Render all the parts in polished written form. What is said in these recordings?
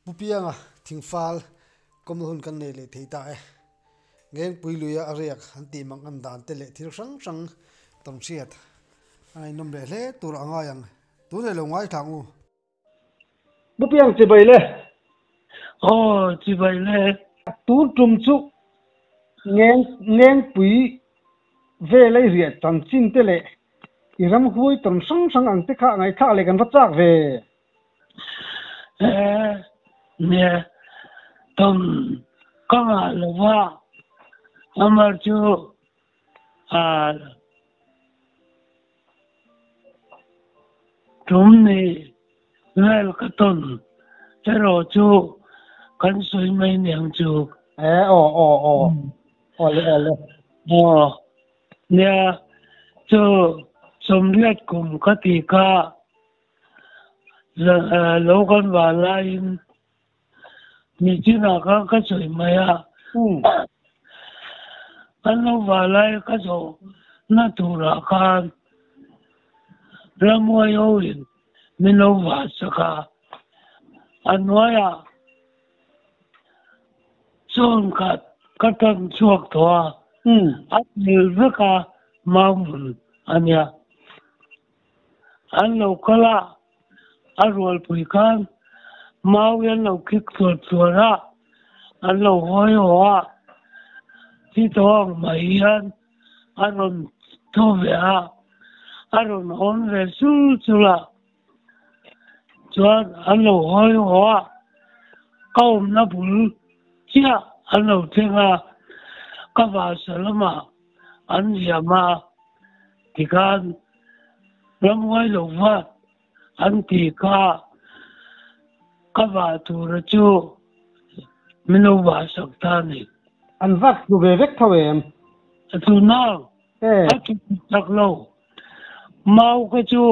Pu Pianga thingfal kawmna hun kan nei leh thei ta e. Ngengpui luia a riak an tih mang an dan te leh thil hrang hrang tam hriat a ngaihnawm leh hle tur a ngai ang. Tunei lo ngaithla ang u. Pu Piang chibai le. Aw chibai le. Tun tum chu Ngeng Ngengpui vel a i riah chanchin te leh i ramhuai tawn hrang hrang ang te kha ngaihthlak leh kan va chak ve. He nia tawn ka ngah lo va, amah chu aa tum ni vel ka tawn erawh chu kan sawi mai niang chu. E aw aw aw aw le aw le. Aw nia chu 80 kum ka ti kha Lo kan vah laiin nichinah khan ka sawi mai a, kan lo vah lai ka zawhna turah khan ramhuai hoin min lo vah sak a, a hnuaiah chawn khat ka tan chhuak tawh a, a hmel vek a mau hmun a nia. An lo kal a, a rualpui khan mau hi an lo kik tluar tluar a, an lo hawi haw a, thi tawh ang mai hian a rawn thu ve a, a rawn hawn ve sul sul a, chuan an lo hawi haw a, ka awmna bul chiah an lo thleng a, ka vasa lamah an liam a. Tikhan ramngai lo vat an ti kha ka vah tura chu min lo vah sak ta a ni. An vat hmu ve vek tho em? A tu nang a tu tak lo. Mau kha chu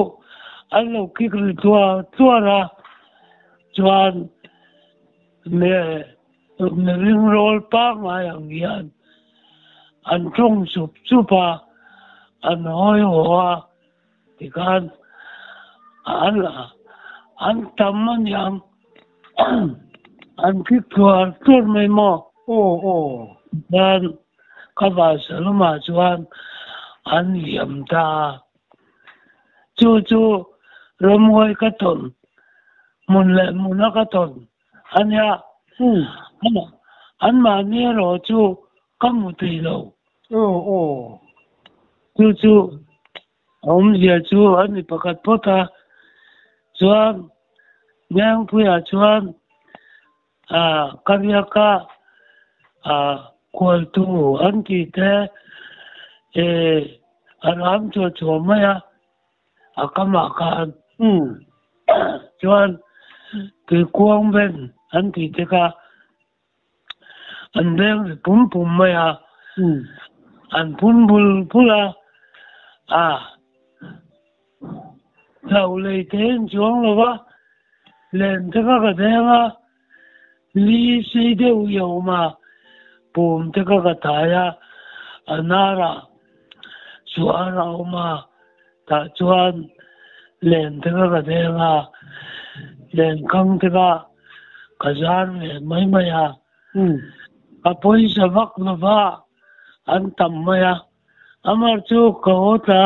an lo kik ri tluar tluar a, chuan mihring rawl pangngai ang hian an tawng chup chup a, an hawi haw a, tikhan an an tam a niang an kik tluar tluar mai maw. Aw aw. Tikhan ka vasa lamah chuan an liam ta a, chu chu ramhuai ka tawn hmun leh hmuna ka tawn A nia, anmahni erawh chu ka hmu thei lo. Aw aw. Chu chu a awmzia chu a ni pakhat phawt a, chuan Ngengpuia chuan ka riaka kualtu an tih te a ram chuah chuah mai a. A kamah khan chuan tuikuang ben an tih te kha an veng ri pum pum mai a, an phun bul bul a, a hlauh lei te in chuang lo va, len te kha ka deng a, li sei deuh hi a awm a, pum te kha ka thai a, a hnarah suar a awm a, tah chuan len te kha ka deng a, len kang te kha ka zar ve mai mai a, ka pawisa vak lova an tam mai a, amah chu ka haw tla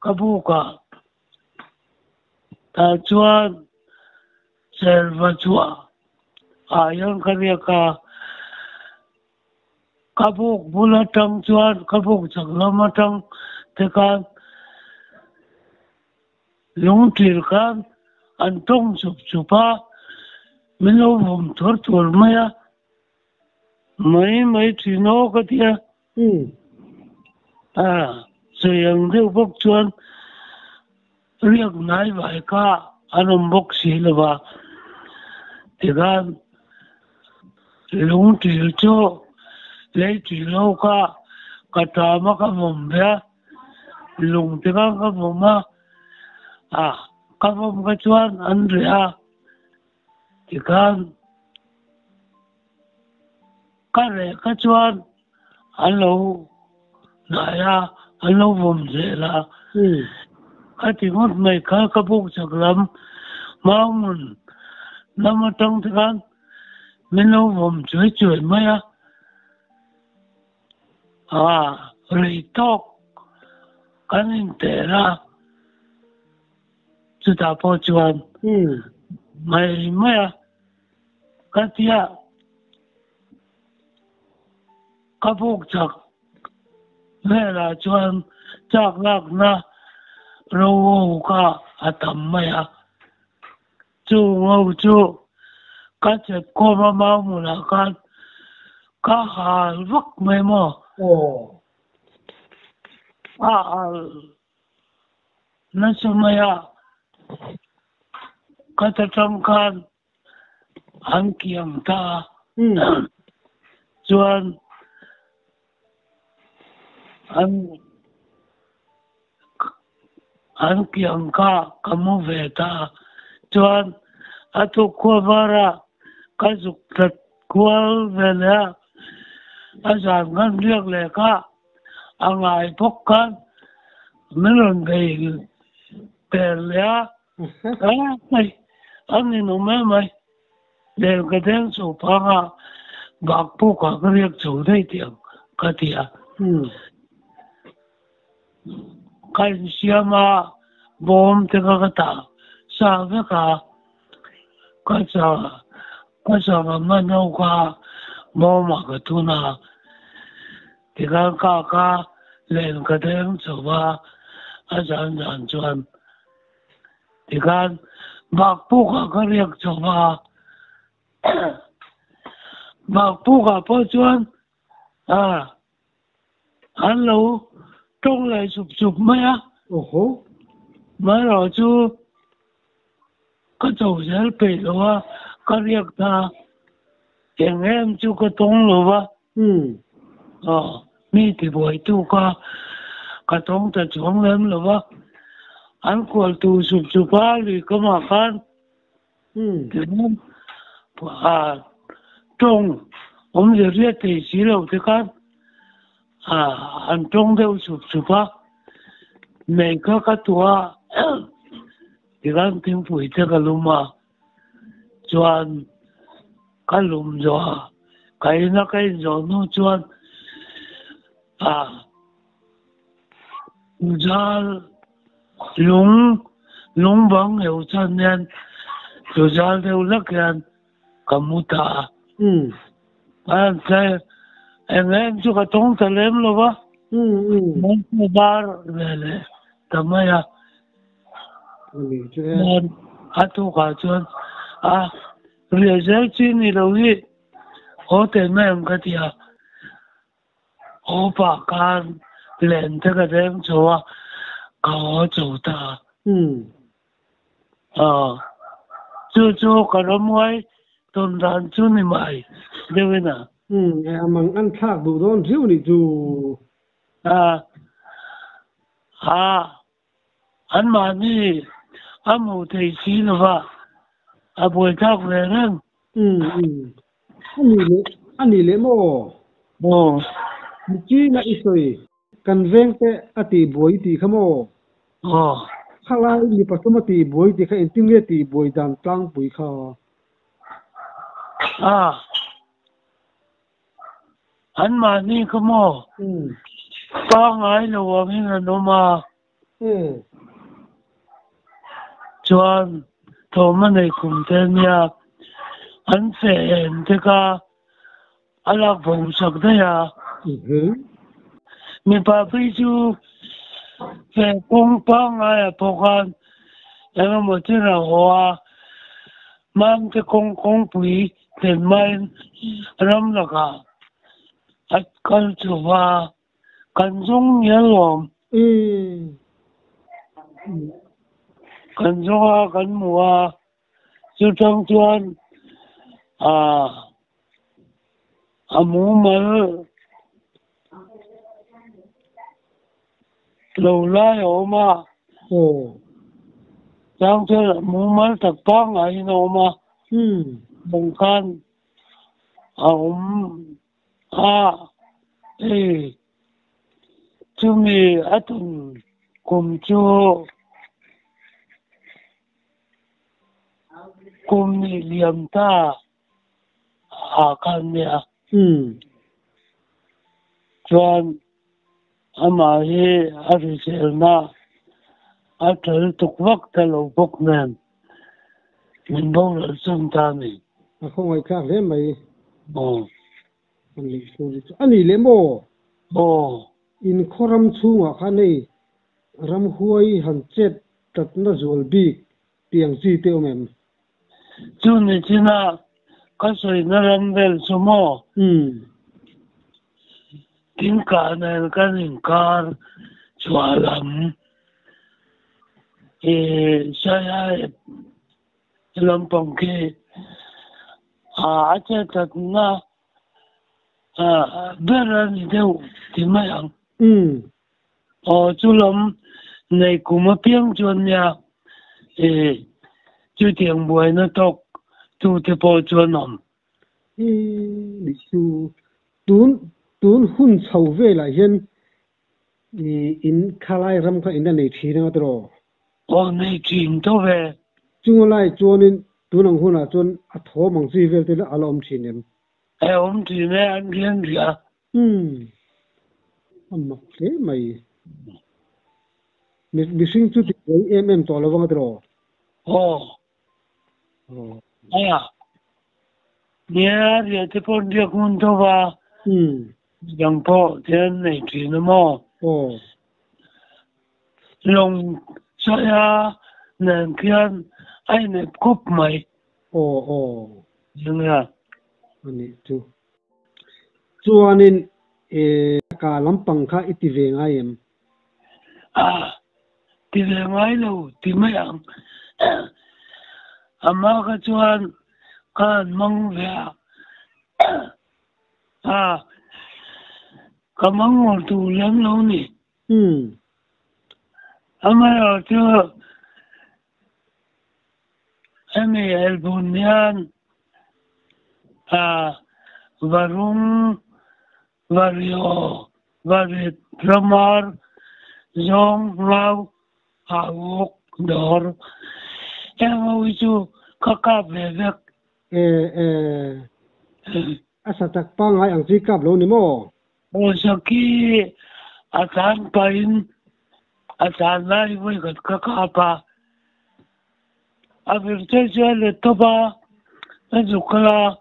ka buk ah. Tah chuan Serva chhuah ah hian ka riak a, ka buk bul atang chuan ka buk chak lam atang te khan lungtir khan an tawng chup chup a, min lo vawm thawr thawr mai a, mai mai thin aw ka ti a. A sawi ang deuh bawk chuan riak hnai vai kha an awm bawk si lo va, tikhan lung ṭil chu lei ṭil ho kha ka ṭam a ka vawm ve a, lung te khan ka vawm a, a ka vawm kha chuan an reh a, tikhan Ka reh kha chuan an lo hnai a, an lo vawm zel a. Ka ti ngawt mai kha ka buk chak lam Mauhmun Lam atang te khan min lo vawm chuai chuai mai a, ah rei tawk kan inter a, chutah pawh chuan mai mai a ka tia ka buk chak velah chuan chak lakna ro ho kha a tam mai a. Chu ngo chu ka chep khawm a mau hmunah khan ka hal vak mai maw? Aw. A hal nasa mai a, ka ta tang khan an kiang ta a, chuan an An kiang kha ka mu ve ta a, chuan a tuk khua varah ka zuk tlat kual ve leh a, a zan khan riak leh kha a ngai bawk khan min rawn bei per leh a, a a ninawm em mai, lel ka deng chho phang a, bak pukah ka riak chho daih tiang ka ti a. Ka insiam a, bawm te kha ka tah sa vek a, ka cha ka sangha hman ho kha bawmah ka thun a, tikhan ka ka len ka deng chho va, a zan zan chuan tikhan bak pukah ka riak chho va, bak pukah pawh chuan a. An lo tawng leh sup sup mai a. Awhaw. Marawh chu ka cho zel peih lo a, ka riak ta eng em chu ka tawng lo va. Aw, mi tibuaitu kha ka tawng ta chuang lem lo va. An kual tu sup sup a, lui kamah khan Tichuan, tawng awmze riat thei si lo te khan an tawng deuh sup sup a, mei kha ka tuah a, tikhan thingpui te ka lum a, chuan ka lum zawh a, ka ina ka inzawh hnu chuan Zal lung lung bang heu chan hian chu zal deuh hlek hian ka mu ta a. Mahse eng em chu ka tawng ta lem lo va, Mawngkaw bar ve leh ta mai a. Chuan a tukah chuan a riah zel chi ni lo hi haw teh mai ang ka ti a. Haw pah khan len te ka deng chho a, ka haw chho ta a. Aw, chu chu ka ramhuai tawn dan chu ni mai deuhin a. E a mang an thlak duh dawn riau nih chu. A, a, anmahni a hmuh theih si lova a buaithlak ve reng. A nih leh, a nih leh maw? Aw. Michina i sawi, kan veng te a tih buai i tih kha maw? Aw. Khalai mi pathum a tih buai i tih kha engtin nge tih buai dan tlangpui kha? A. Anmahni kha maw? Pangngai lo angin an awm a. Chuan thawm a nei kum te ania an feh em te kha a lak bo sak daih a. Mipa phei chu feh kawng pangngai ah pawh khan eng emaw chen a haw a, Mamte kawng kawngpui thlen hmain ram lakah a kal chho va. Kan zawng ngial lawm. Kan zawng a, kan hmu a, chutang chuan a mumal lo lai a awm a. Chang chuan a mumal tak pangaiin a awm a, bang khan a awm. A, hei chumi a tun kum chu Kum nih liam ta ah khan nia. Chuan amah hi a hriselna a tel tuk vak ta lo bawk nen min boral chun ta a ni. A khawngaihthlak hle mai. Aw. A nih chu chu a nih leh maw? Aw. In khaw ram chhungah khan hei ramhuai han chet tlatna zual bik tih ang chi te awm em? Chu ni china ka sawina ram vel chu maw? Umm. Tin ka nen kan inkar chhuah lam i Saihaip lampang khi a chet tlatna ber a ni deuh ti mai ang. Umm. Aw chu lam nei kum apiang chuan nia i chutiang buaina tawk tute pawh chuan awm. I nih chu tun tun hun chho velah hian i in khalai ram kha in la nei thin anga tiraw? Aw nei thin tho ve. Chunga lai chuanin tun ang hunah chuan a thawm ang chi vel te a la awm thin em? E awm thin e an rian rih a. Umm a mak hle mai. Mihring chu tih rei em em tawh lo vang a tiraw? Aw. Aw. A. Nia riah te pawh an riak ngun tho va. Umm. Midang pawh te an nei thin a maw? Aw. Lawng saia nen khian a inep khawp mai. Aw aw. Nia. A nih chu. Chuanin e ka lampang kha i ti ve ngai em? A ti ve ngai lo ti mai ang. Ama kha chuan ka han mang ve a, a ka mang ngawr tur lem lo ni. Amaherawhchu Hemi elbun hian Varung, Vario, Varit, Ramar, Zawng, Ngau, Hahuk, Dawr heng ho hi chu ka kap ve vek. E e, a sa tak pangngai ang chi kap lo ni maw? Aw Saki a tlan pahin A tlan lai vawikhat ka kap a, a vir che chu a let tawp a, a zuk kal a,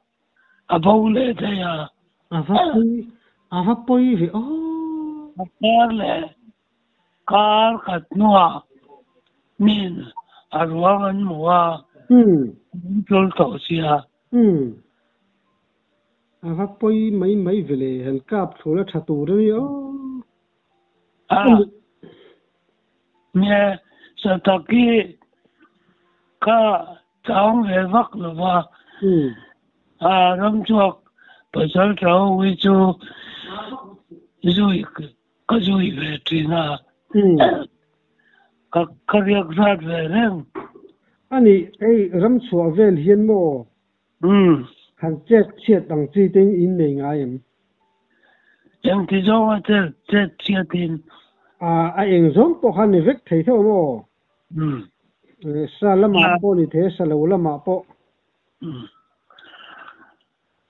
a bo leh daih a. A va pawi, a va pawi ve aw. A kar leh kar khat hnuah min a ruang an hmu a, an tul tawh sia. Umm. A va pawi mai mai ve le, han kap thlul a tha tur a ni aw. A nge satak hi ka chang ve vak lo va, a ramchhuak pasal tha ho hi chu zui ka zui ve thin a, ka ka riak zat ve reng. A nih hei ramchhuah vel hian maw Han chet chhiat ang chi te in nei ngai em? Engti zawnga chet chet chhiat in? A a eng zawng pawh kha ni vek thei tho maw? Sa lamah pawh ni thei a, sa lo lamah pawh.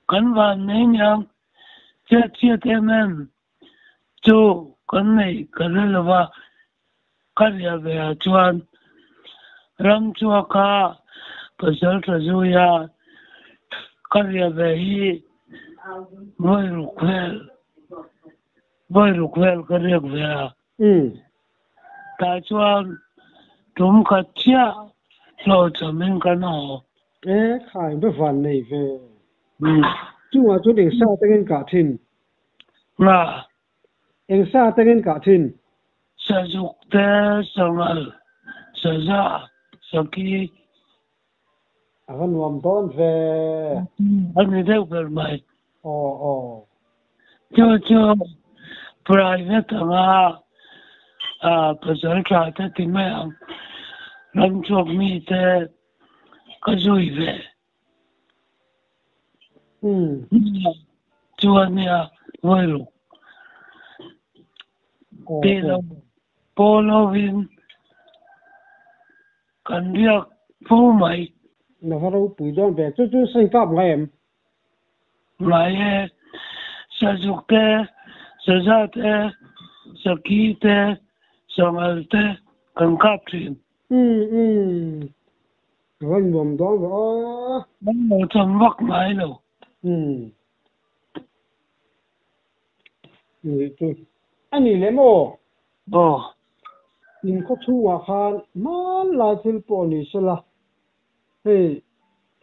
Kan van nei niang chet chhiat em em chu kan neih ka hre lo va, ka riah ve ah chuan ramchhuaka pasal tha zuia ka riah ve hi vawi ruk vel vawi ruk vel ka riak ve a. Tah chuan tum khat chiah hlawhchhamin kan haw. E khai va van nei ve. Chungah chuan eng sa tangin kah thin? Nga. Eng sa tangin kah thin? Sazuk te, sangal, saza, saki. A va nuam dawn ve. A ni deuh ber mai. Aw aw. Chu chu private anga pasal tha te ti mai ang. Ramchhuak mi te ka zui ve. Chu a nia vawi ruk. Tih lo pawl hovin kan riak fo mai. Na va ropui dawn ve. Chu chu sawi kap ngai em? Ngai e. Sazuk te, saza te, saki te, sanghal te kan kap thin. Umm umm. A va nuam dawn ve aw. Kan lo cham vak ngai lo. Umm. Nih chu. A ni lem aw. Aw. In khaw chhungah khan hmanlai thil pawh ni sela, hei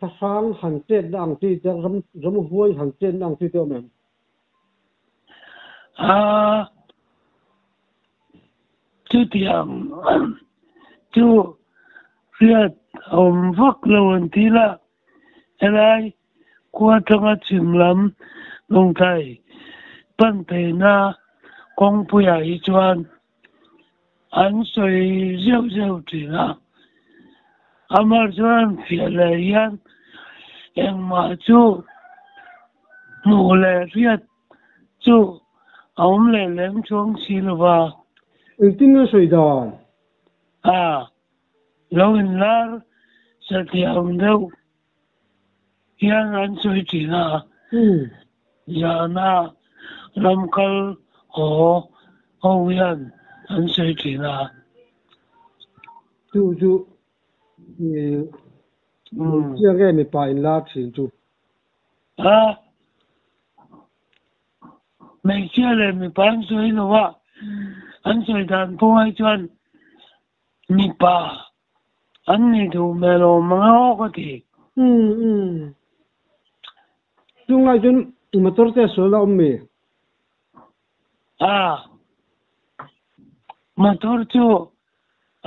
thlahrang han chetna ang chi te, ram ramhuai han chetna ang chi te awm em? Aa, chutiang chu hriat a awm vak lo an ti la, Helai khua atanga chhim lam Lawngtlai pan pheina kawngpuiah hi chuan an sawi zeuh zeuh thin a. Amah chuan fiah leh hian engmah chu hmuh leh hriat chu a awm leh lem chuang si lo va. Engtin nge sawi dan? A. Lo inlar satliam deuh hian an sawi thin a, zana ram kal haw ho hian an sawi thin a. Chu chu hmeichhia nge mipa inlar thin chu? A, hmeichhia leh mipa an sawi lo a, an sawi dan pawh ai chuan Mipa an ni duh hmel awm ang aw ka ti. Umm umm. Chunglai chuan motor te a sual a awm mi? A, motor chu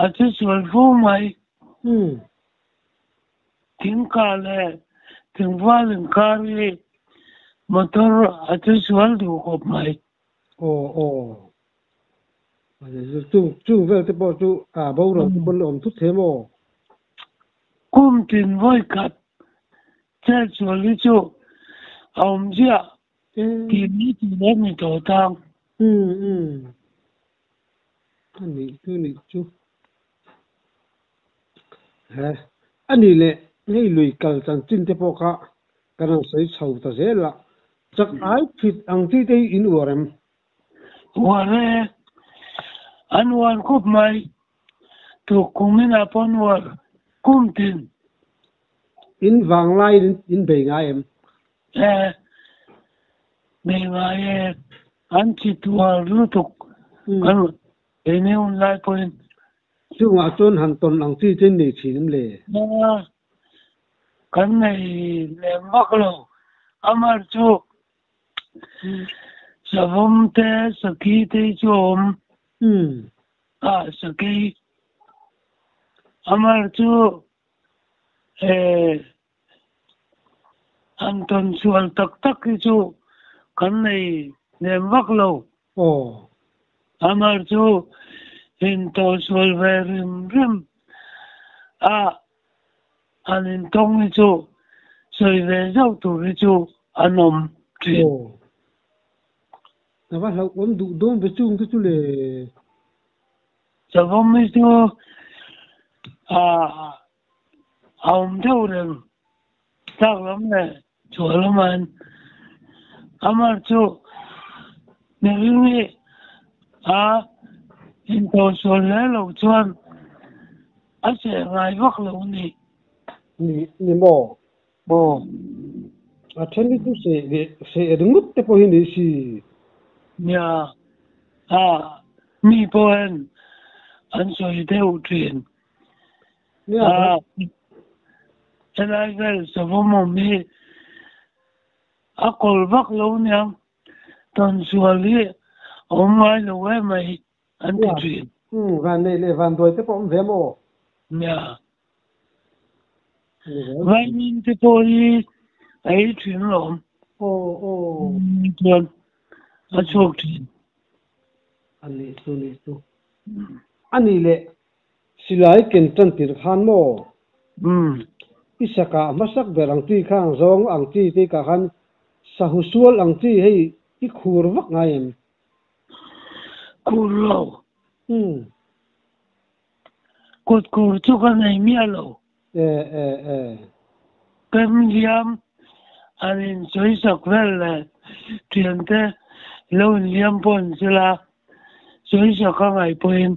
a che sual fo mai. Umm. Thingkah leh thingval inkar hi motor a che sual duh khawp mai. Aw aw. Chung chung vel te pawh chu a boral te pawn awm thut thei maw? Kum tin vawi khat chet sual hi chu a awm ziah tih mai tur a ni tawh tang. Umm umm. A nih chu nih chu. He a nih leh hei lui kal chanchin te pawh kha kan rawn sawi chho ta zel a, chak ai thit ang chi te hi in uar em? Uar e, an uar khawp mai, tuk kum inah pawh an uar kum tin. In vanglaiin in bei ngai em? E, bei ngai e, an chi tuar lutuk kan Keini hun lai pawhin. Chungah chuan han tawn ang chi chu nei thin em le? Nia, kan nei lem vak lo. Amar chu savawm te, sakhi te hi chu a awm. A, sakhi. Amar chu eh han tawn sual tak tak hi chu kan nei lem vak lo. Aw. Amar chu intawh sual ve rim rim a, han intawng hi chu sawi ve zauh tur hi chu an awm thin. Aw. Ka va hlauhawm duh dawn ve chung te chu le. Savawm hi chu ah A awm deuh reng tlak lam leh chhuah lamah hian Amar chu mihring hi a intawhsual hle lo chuan a seh ngai vak lo a ni. Ni ni maw? Aw. A then hi chu seh leh seh ringawt te pawh hi ni si. Nia, a mi pawh hian an sawi deuh thin. A helai vel savawm awm hi a kawl vak lo aniang tawnsual hi a awm ngai lo em mai an ti thin. Van neih leh van duai te pawh awm ve maw? Nia. Vaimin te pawh hi a ei thin alawm. Aw aw. Chuan a chhuak thin. A nih chu nih chu. A nih leh Silai ken tan tir khan maw? Umm. I sakah hmasak ber ang chi kha ang zawng ang chi te kah khan sahu sual ang chi hei i khur vak ngai em? Khur lo. Umm. Kut khur chu ka nei miah lo. E e e. Pem liam an insawisak vel leh thiante lo inliam pawh an sela, sawisak a ngaih pawhin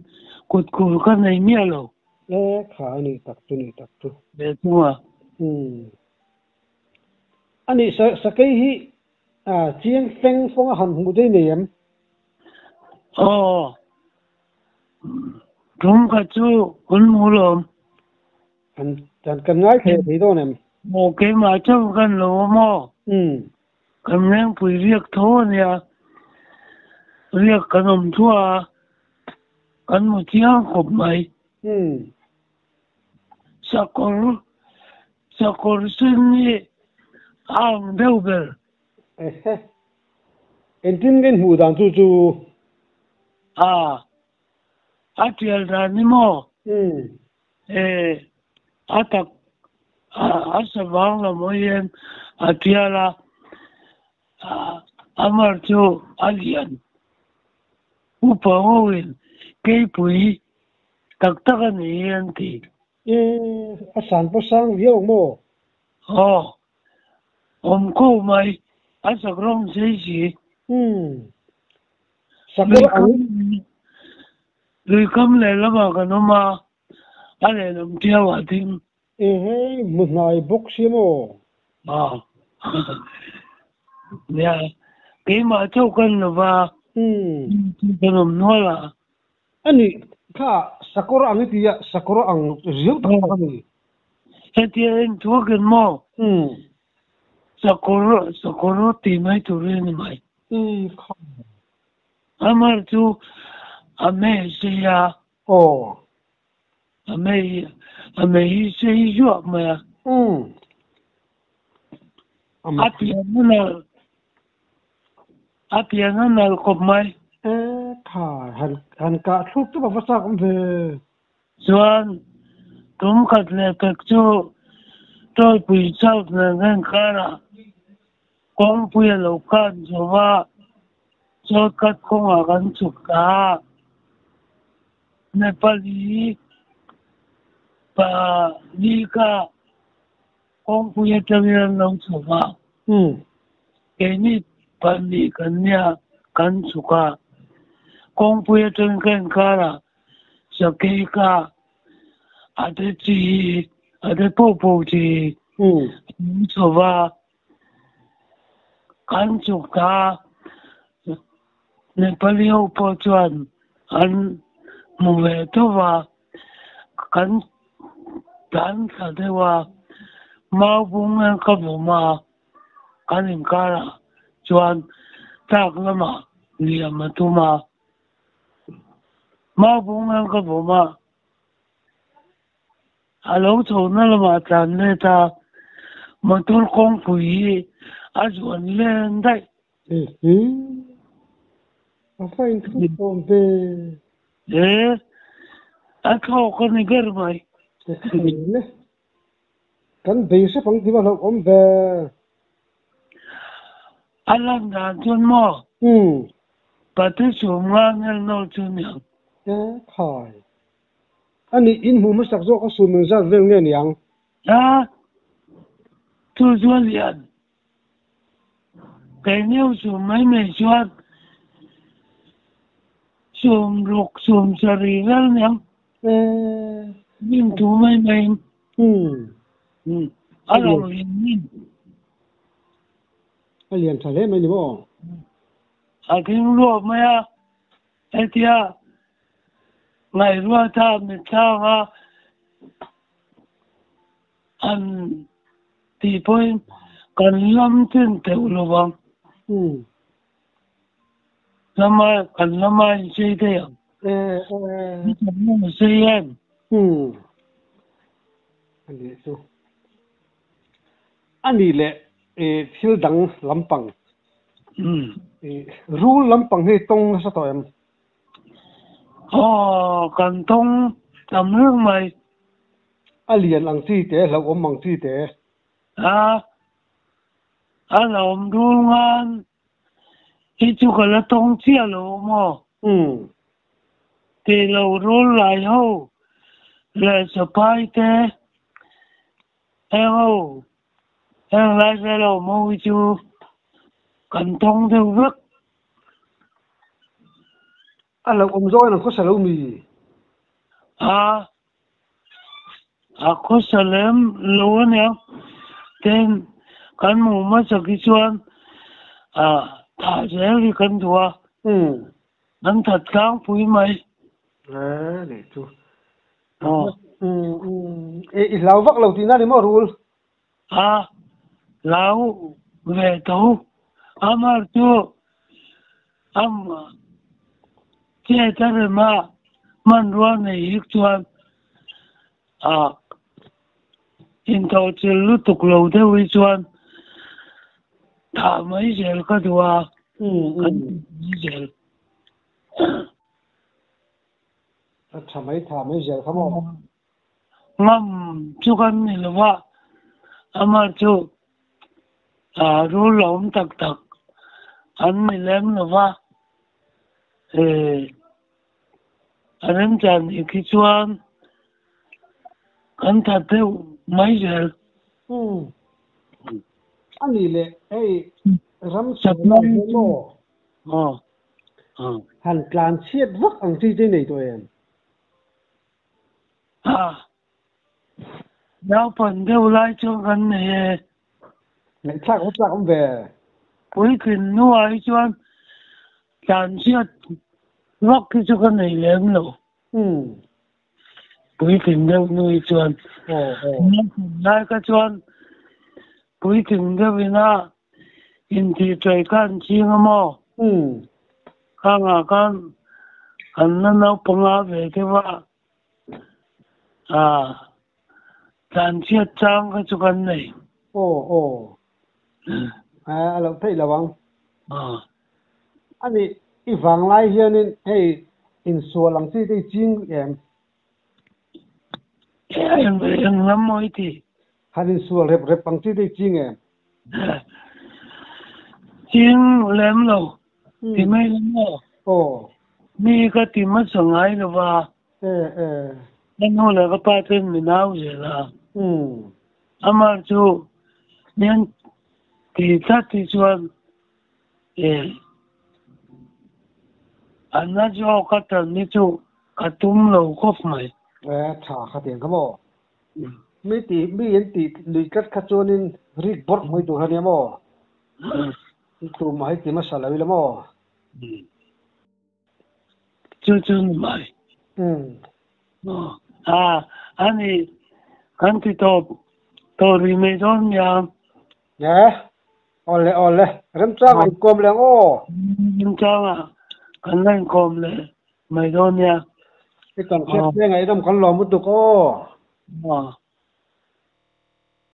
kut khur ka nei miah lo. E kha a nih tak chu nih tak chu. Ve thung a. Umm. A nih sa sakei hi chiang feng fawng a han hmuh daih nei em? Aw. Tum kha chu hun hmu lawm. Kan kan kan ngai thei thei dawn em? Maw keimah chauh kan lo awm aw. Umm. Kan lengpui riak tho a nia. Riak kan awm thuah a, kan hmu chiang khawp mai. Umm. Sakawr sakawr sen hi a ang deuh ber. Ehe. Engtin nge in hmuh dan chu chu? A. A tial dan ni maw? Umm. E, a tak a savang lam hawiin a tial a, a mar chu a lian. Upa hoin keipui tak tak a ni hi an ti. E, a san pawh sang viau ang maw? Aw, awm kho mai, a sak rawng sei si. Umm, sakawr ang. Lui kam lehlamah kan awm a, a lehlam tiau ah ding. Ehe, hmu hnai bawk sia maw? Aw, nia, keimah chauh kan lo va, kan awm nual a. A nih, kha sakawr ang i ti a, sakawr ang riau tak tak a ni. Hetia en thuakin maw? Sakawr, sakawr tih mai tur hi a ni mai. I kha. Amar chu a mei sei a. Aw. A mei, a mei hi sei zuah mai a. Umm. A pian a nalh, a pian a nalh khawp mai. E tha, han, han kah thluk chu ka va chak awm ve. Chuan tum khat leh pek chu Tawipui South nen khan karah Kawngpui a lo khan zo va, shortcut kawngah kan chhuk ta a. Nepali pa li kha kawngpui atangin an lo chhuk a. Keini pahnih kan nia kan chhuk a. Kawngpui atangin ka inkar a, sakei kha a te chi, a te pawh pawh chi an lo chho va. Kan chuk ta Nepali ho pawh chuan an hmu ve tho va, kan tlan thla deuh a, mau bung hian ka vawm a, kan inkarah chuan tlak lamah liam a tum a, mau bung hian ka vawm a. A lo chhohna lamah tlan let a, motor kawngpui hi a zuan len daih. Ehe, a va inthluk tawh ve. E, a thlawk a ni ber mai. Ehe, kan bei hrep ang tih va hlauhawm ve. A lan dan chuan maw? Pate sawm nga ngel nawr chu niang. E, khai. A nih, in hmuh hmasak zawk a sum engzat vel nge niang? A, chu chuan lian. Kei neu sum mai mai chuan sum ruk sum sarih vel niang. E. Min tu mai mai in. Umm. A lo lian min. A lian tha hle mai ni maw? A ding luak mai a. Hetia ngaihruata mitthlang a han tih pawhin kan lam chin teuh lo vang. Lama kan lama in sei daih ang. Kan sei em? A nih chu. A nih leh thil dang lampang Rul lampang hi tawng nasa tawh em? Aw, kan tawng tam reng mai. A lian ang chi te, hlauhawm ang chi te. A, a hlauhawm rul ngan hi chu ka la tawng chiah lo awm aw. Tih lo rul lai ho leh sapai te, heng ho. Heng lai vel a awm ho hi chu kan tawng deuh vek. A lo awm zawk in an khawsa lo mi? A, a khawsa lem lo ania. Tin, kan hmuh hmasak hi chuan a thah zel hi kan duh a. An that tlangpui mai. E, nih chu. E, i hlau vak lo tihna ni maw rul? A, hlau ve tho. Amar chu am chet a rem a, hmanrua nei hik chuan a intawhchilh lutuk lo deuh hi chuan thah mai zel ka duh a, kan ti mai zel. A tha mai tha mai zel kha maw? Ngam chu kan ni lo va, amah chu rul a awm tak tak an ni lem lo va, a remchan nih khi chuan kan that deuh mai zel. A nih leh hei ram chhawrna hian maw? Aw. Han tlan chhiat vak ang chi te nei tawh em? A, naupan deuh lai chuan kan nei e. Ngaihthlak awm tlak awm ve. Puitlin hnuah hi chuan tlan chhiat vak hi chu ka nei lem lo. Puitling deuh hnu hi chuan. Naupan lai kha chuan puitling deuh ina Intihṭaih kha an ching a maw? Khangah khan an la naupang a ve deuh a, ah tlanchhiat chang kha chu kan nei. Aw aw, a lo theih lo ang. Ani i vanglai hianin hei insual ang chi te i ching em? Eng lam maw i ti? Han insual rep rep ang chi te i ching em? Ching lem lo, ti mai lo maw? Aw. Mi ka ti hmasa ngai lo va. E e. Ka nu leh ka pa ten min au zel a. Amah chu min ti tlat hi chuan e a na zawk a tan hi chu ka tum lo khawp mai. E tha kha tiang kha maw? Mi ti mi an tih lui tlat kha chuanin rik bawrh mai tur a nia maw? Tumah hi ti hmasa lo ila maw? Chu chu ni mai. A ani kan ti tawp tawh rih mai dawn nia. Nge? Awle awle remchang a inkawm leh ang aw. Remchang a kan la inkawm leh mai dawn nia. I kan hriat te ngaihdam kan lawm lutuk aw. Aw.